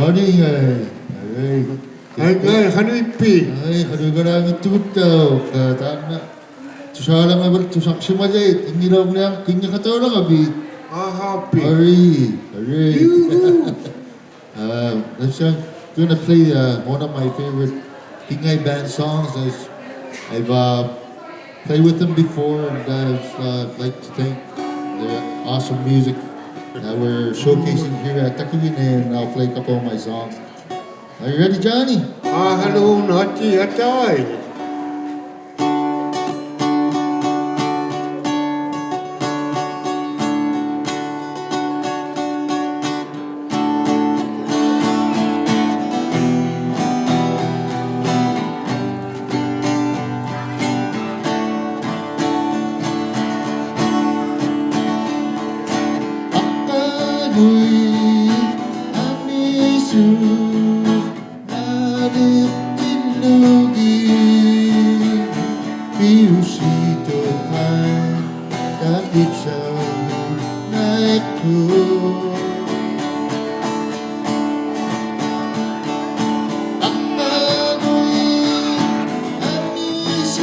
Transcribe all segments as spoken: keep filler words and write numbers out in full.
ᐊᓃᖓᐃ, ᐊᕼᐊᐃ. ᐊᕼᐊᐃ, ᖃᓄᐃᑉᐱᑦ? ᐊᕼᐊᐃ, ᖃᓄᐃᒍᓛᖏᑦᑐᒍᑦᑕᐅᖅ, ᑖᓐᓇ. ᑐᓵᓚᖓᕙᓪ ᑐᓴᖅᓯᒪᔭᐃᑦ, ᐃᙱᓚᐅᕐᓂᐊᖅ, ᐃᙱᖃᑕᐅᓚᖓᕕᑦ? ᐊᕼᐊᐱᒃ. ᐊᕼᐊᐃ, ᐊᕼᐊᐃ. ᔫᕼᐆ. Uh, let's, uh, gonna play, uh, one of my favorite Kingai Band songs. I've, I've, uh, played with them before, and I'd, uh, like to thank the awesome music that we're showcasing here at Takivine, and I'll play a couple of my songs. Are you ready, Johnny? ᐊᕼᐊᓗᓇ, ᐊᑏ, ᐊᑕᐃ. ᐊᒃᑲᒍᐃ ᐊᒥᓱ ᓇᓕᖅᑎᓪᓗᒋᑦ ᐱᐅᓯᑐᖃᐃ ᑕᑯᑦᓴᐅᓐᓇᐃᒃᑯᑦ. ᐊᒃᑲᒍᐃ ᐊᒥᓱ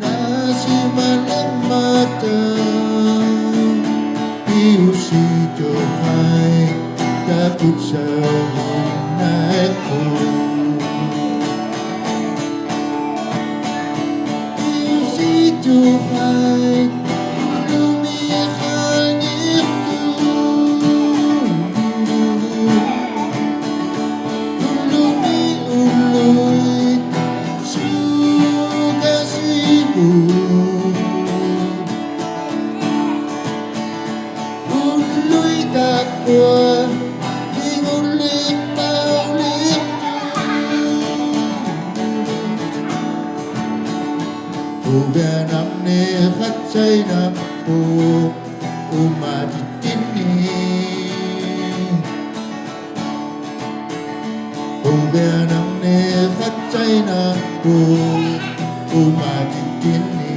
ᓇᓯᒪᓕᕐᒪᑕ ᐱᐅᓯᑐᖃᐃ ᑕᑯᑦᓴᐅᓐᓇᐃᒃᑯᑦ. ᐱᐅᓯᑐᖃᐃ ᐅᓪᓗᒥ ᖃᓂᖅᑐᖅ. ᐅᓪᓗᒥ ᐅᓪᓗᐃᑦ ᓱᒐᓯᐳᖅ. ᐅᓪᓗᐃᑦ ᑕᑯᐊ ᐃᖑᓪᓕᖅᐸᐅᓕᖅᑐᖅ. ᐅᕕᐊᓇᕐᓂᖃᑦᓴᐃᓐᓇᖅ ᐳ ᐅᒪᑎᑦᑎᓐᓂ. ᐅᕕᐊᓇᕐᓂᖃᑦᓴᐃᓐᓇᖅ ᐳ ᐅᒪᑎᑦᑎᓐᓂ.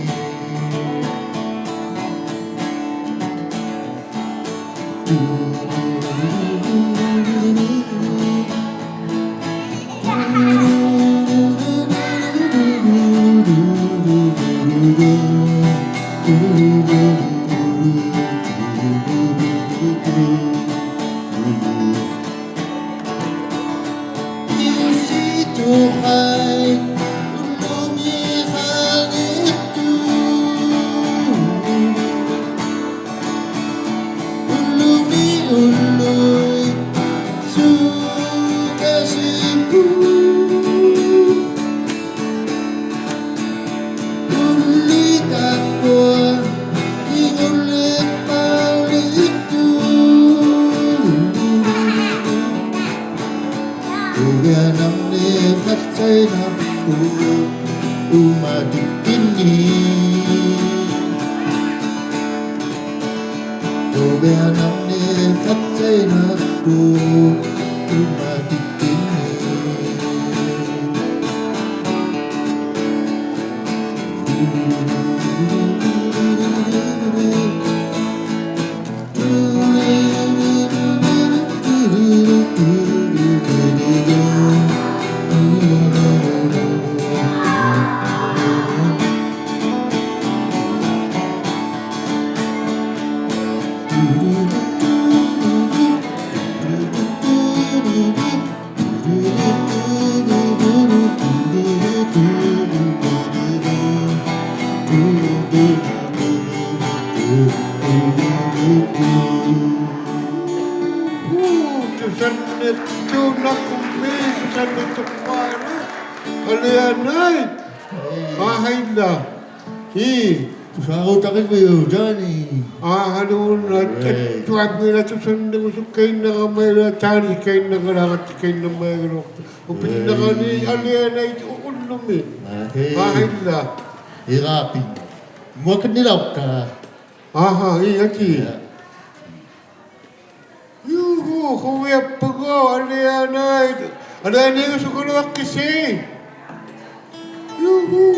ᐱᐅᓯᑐᖃᐃ ᐅᓪᓗᒥ ᖃᓂᖅᑐᖅ. ᐅᓪᓗᒥ ᐅᓪᓗᐃᑦ ᓱᒐᓯᐳᖅ. ᐅᓪᓗᐃᑦ ᑕᑯᐊ ᐃᖑᓪᓕᖅᐸᐅᓕᖅᑐᖅ. ᐅᕕᐊᓇᕐᓂᖃᑦᓴᐃᓐᓇᖅ ᐳ ᐅᒪᑎᑦᑎᓐᓂ. ᐅᕕᐊᓇᕐᓂᖃᑦᓴᐃᓐᓇᖅ ᐳ ᐅᒪᑎᑦᑎᓐᓂ. ᑐᓵᓐᓇᖅᑐᖅ ᓇᑯᕐᒦᒃ, ᑐᓵᓐᓇᖅᑐᖅ ᒫᓐᓇ. ᐊᓕᐊᓇᐃᑦ. ᐊᕼᐊᐃᓛ. ᐄ, ᑐᓵᕈᑕᕆᕕᐅᒃ, Johnny? ᐊᕼᐊᓗᓇ, ᐄ. ᑐᐊᕕᓚ ᑐᓵᓐᓇᕈᓱᒃᑲᐃᓐᓇᕋᒪ ᐃᓛ ᑖᓂ ᑲᐃᓐᓇᕋᓛᕋᑦᑎᑲᐃᓐᓇᒪᐃᒐᓗᐊᖅᑐᖅ. ᐅᐱᑎᓐᓇᕋᓂ ᐄ. ᐊᓕᐊᓇᐃᑦ ᐅ-, ᐅᓪᓗᒥ. ᐊᕼᐊᐃ. ᐊᕼᐊᐃᓛ. ᐃᕋᐱᖕᒪᑦ. ᒧᐊᒃᑲᓐᓂᓚᐅᖅᑕ. ᐊᕼᐊ, ᐄ, ᐊᑏ. ᐄ. ᔫᕼᐆ, ᖁᕕᐊᑉᐸᒍ, ᐊᓕᐊᓇᐃᑦ. ᐊᓕᐊᓇᐃᑦ ᓱᑯᓗᐊᖅᑭᓯ. ᔫᕼᐆ.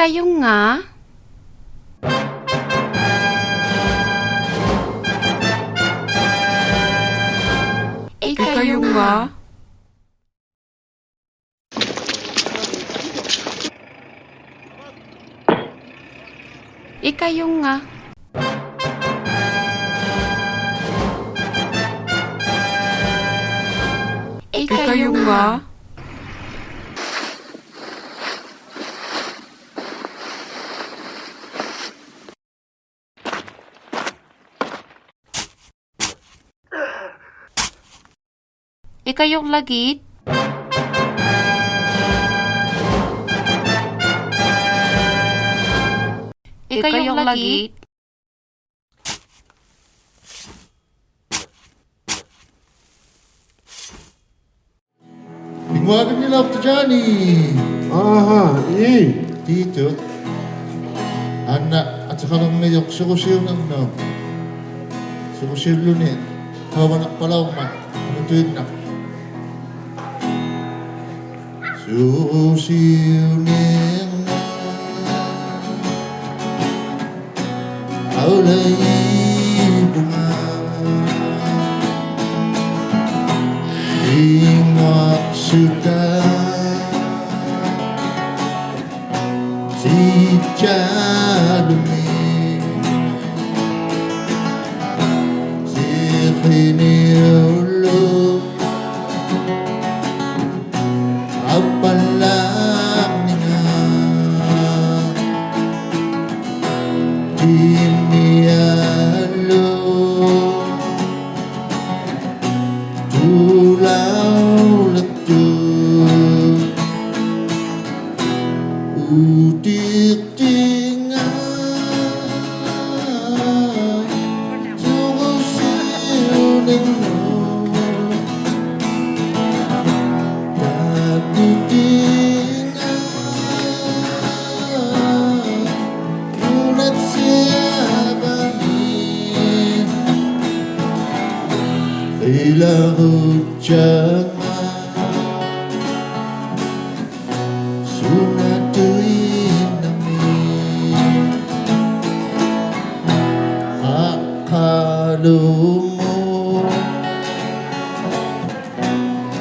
ᐃᑲᔪᖓ. ᐃᑲᔪᖓ. ᐃᑲᔪᖓ. ᐃᑲᔪᖓ. ᐃᑲᔪᕐᓚᒋᑦ. ᐃᑲᔪᕐᓚᒋᑦ. ᐱᙳᐊᕕᓐᓂᓚᐅᖅᑕ ᔮᓂ. ᐊᕼᐊ, ᐄ. ᑏᑐ. ᐊᓐᓇ ᐊᑎᖃᓕᕐᒥᔪᖅ ᓱᕈᓯᐅᓂᕐᓄᑦ. ᓱᕈᓯᐅᓪᓗᓂ ᖃᐅᕙᓇᖅᐸᓚᐅᕐᒪᑦ ᐅᓇᑐᐃᓐᓇᖅ. ᓱᕈᓯᐅᓂᕐᓄᑦ ᐊᐅᓚᔨᕗᖓ ᐃᙳᐊᖅᓱᑕ ᓯᑦᔮᓗᒥ ᓯᕿᓂᐅᓪᓗ ᐊᕙᓪᓚᕐᓂᖓ ᑎᒻᒥᐊᓗᒃ ᑐᓚᐅᓕᖅᑐᖅ ᐅᑎᖅᑎᖓ ᓱᕈᓯᐅᓂᕐᓄᑦ ᑕᑯᑎᖓ ᐅᓇᑦᓯᐊᕙᓂ ᕿᓚᕈᔾᔭᖓ ᓱᓇᑐᐃᓐᓇᒥ ᐊᖅᑲᓗᒻᒧᑦ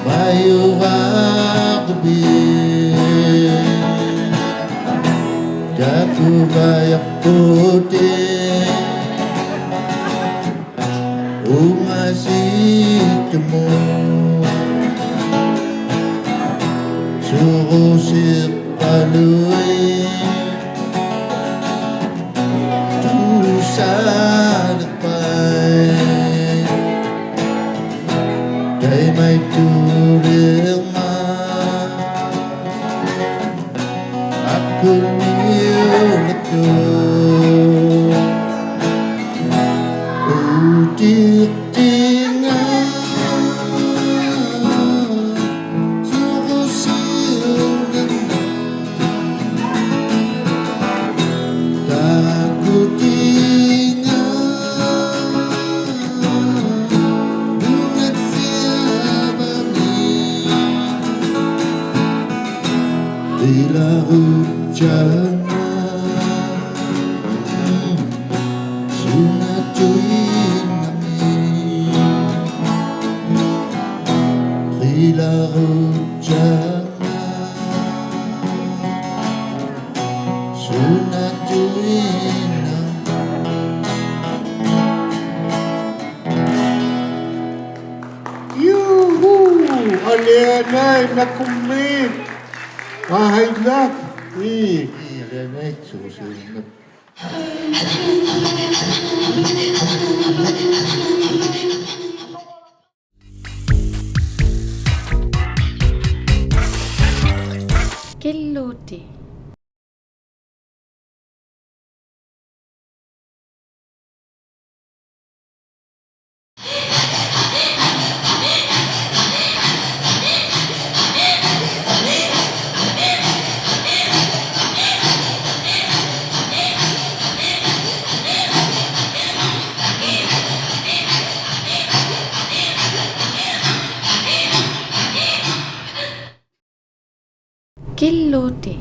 ᒪᔪᕋᕐᕕᑦ ᑕᑯᕙᔭᖅᐳᑎᑦ ᐅᖓᓰᑦᑐᒧᑦ ᓱᕈᓯᖅᐸᓗᐃᑦ ᑐᓵᓕᖅᐸᐃᑦ ᑕᐃᒪᐃᑦᑐᓕᕐᒪᑦ ᐊᑯᓂᐅᓕᖅᑐᖅ ᐅᑎᖅᑎᖓ ᓱᕈᓯᐅᓂᕐᓄᑦ ᑕᑯᑎᖓ ᐅᓇᑦᓯᐊᕙᓂ ᕿᓚᕈᔾᔭᖓ ᓱᓇᑐᐃᓐᓇᒥ ᕿᓚᕈᔾᔭᖓ ᓱᓇᑐᐃᓐᓇᒪ. ᔫᕼᐆ! ᐊᓕᐊᓇᐃᑦ ᓇᑯᕐᒦᒃ. ᐊᕼᐊᐃᓛᒃ. ᐄ, ᐄ, ᐊᓕᐊᓇᐃᑦ ᓱᕈᓯᐅᓂᕐᓄᑦ. ᑭᓪᓗᑎ. ᑭᓪᓗᑎ.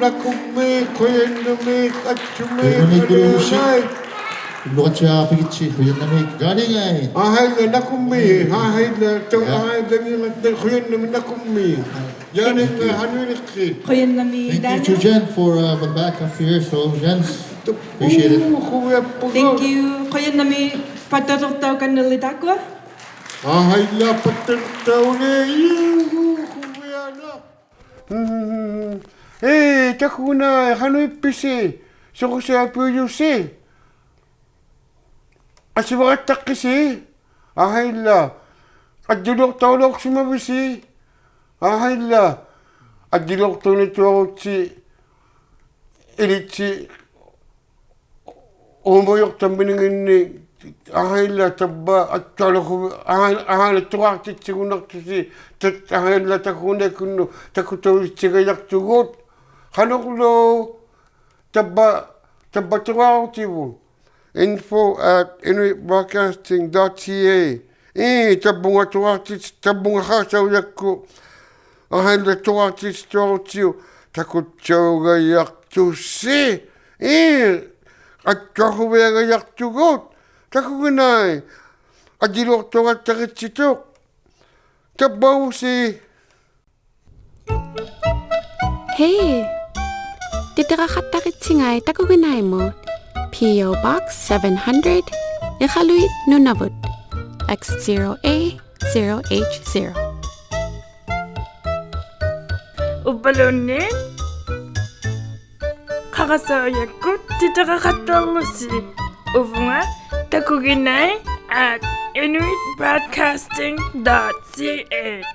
ᓇᑯᕐᒦᒃ, ᖁᔭᓐᓇᒦᒃ, ᐊᑦᓱᒦᒃ, ᖁᔭᓐᓇᒦᒃ ᑯᓗᒃᓯ. ᓄᐊᑦᓯᐊᐱᒋᑦᓯ, ᖁᔭᓐᓇᒦᒃ. ᒑᓂᖓᐃ. ᐊᕼᐊᐃᓛ ᓇᑯᕐᒦᒃ, ᐊᕼᐊᐃᓛ ᑕᐅ, ᐊᕼᐊᐃᓛ ᖃᓄᐃᓐᓇᒦᒃ ᓇᑯᕐᒦᒃ. ᒑᓂᖓᐃ ᖃᓄᐃᓕᒃᑭᑦ. ᖁᔭᓐᓇᒦᒃ. Thank you to Jen for, uh, the backup here, so Jen, appreciate it. ᐆ, ᖁᕕᐊᑉᐳᖓ. Thank you. ᖁᔭᓐᓇᒦᒃ ᐸᑕᑐᖅᑕᐅᖃᓐᓂᓪᓕ ᑖᒃᑯᐊ. ᐊᕼᐊᐃᓛ ᐸᑕᑐᖅᑕᐅᓕ, ᖁᕕᐊᓇᖅ. ᒻᒻ. ᐄ, ᑕᑯᒋᓇᐃ, ᖃᓄᐃᑉᐱᓯ, ᓱᕈᓯᐊᐱᐅᔪᓯ. ᐊᓯᕙᖃᑦᑕᖅᑭᓯ, ᐊᕼᐊᐃᓛ. ᐊᑎᓕᐅᖅᑕᐅᓚᐅᖅᓯᒪᕕᓯ, ᐊᕼᐊᐃᓛ. ᐊᑎᓕᐅᖅᑕᐅᓇᑐᐊᕈᑦᓯ, ᐃᓕᑦᓯ, ᐆᒪᔪᖅᑕᒥᓂᖏᓐᓂ, ᐊᕼᐊᐃᓛ ᑕᕝᕙ, ᐊᑦᑕᓗᒃ, ᐊᕼᐊᐃ, ᐊᕼᐊᐃᓛ ᑐᕌᖅᑎᑦᓯᒍᓐᓇᖅᑐᓯ, ᑕᑦ, ᐊᕼᐊᐃᓛ ᑕᑯᒋᓇᐃᒃᑯᓐᓄᑦ, ᑕᑯᑕᐅᑎᑦᓯᒐᔭᖅᑐᒍᑦ, ᖃᓄᕐᓗ, ᑕᕝᕙ, ᑕᕝᕙ ᑐᕌᕈᑎᕗᑦ. info at inuit broadcasting dot c a. ᐄ, ᑕᕝᕗᖓ ᑐᕌᖅᑎᑦᓯ, ᑕᕝᕗᖓ ᖃᕋᓴᐅᔭᒃᑯᑦ. ᐊᕼᐊᐃᓛ ᑐᕌᖅᑎᑦᓯᑐᐊᕈᑦᓯᐅᒃ, ᑕᑯᑦᓴᐅᒐᔭᖅᑐᓯ. ᐄ, ᐊᑦᑕ ᖁᕕᐊᒐᔭᖅᑐᒍᑦ. ᑕᑯᒋᓇᐃ. ᐊᑎᓕᐅᖅᑕᐅᖃᑦᑕᕆᑦᓯᑐᖅ. ᑕᕝᕙᐅᕗᓯ. Hey! ᑎᑎᕋᖃᑦᑕᕆᑦᓯᖓᐃ ᑕᑯᒋᓇᐃᒧᑦ. P O Box seven hundred, Iqaluit, Nunavut, X zero A zero H zero. ᐅᕝᕙᓘᓐᓃᑦ ᖃᕋᓴᐅᔭᒃᑯᑦ ᑎᑎᕋᖃᑦᑕᕐᓗᓯ ᐅᕗᖓ takuginai at inuit broadcasting dot c a.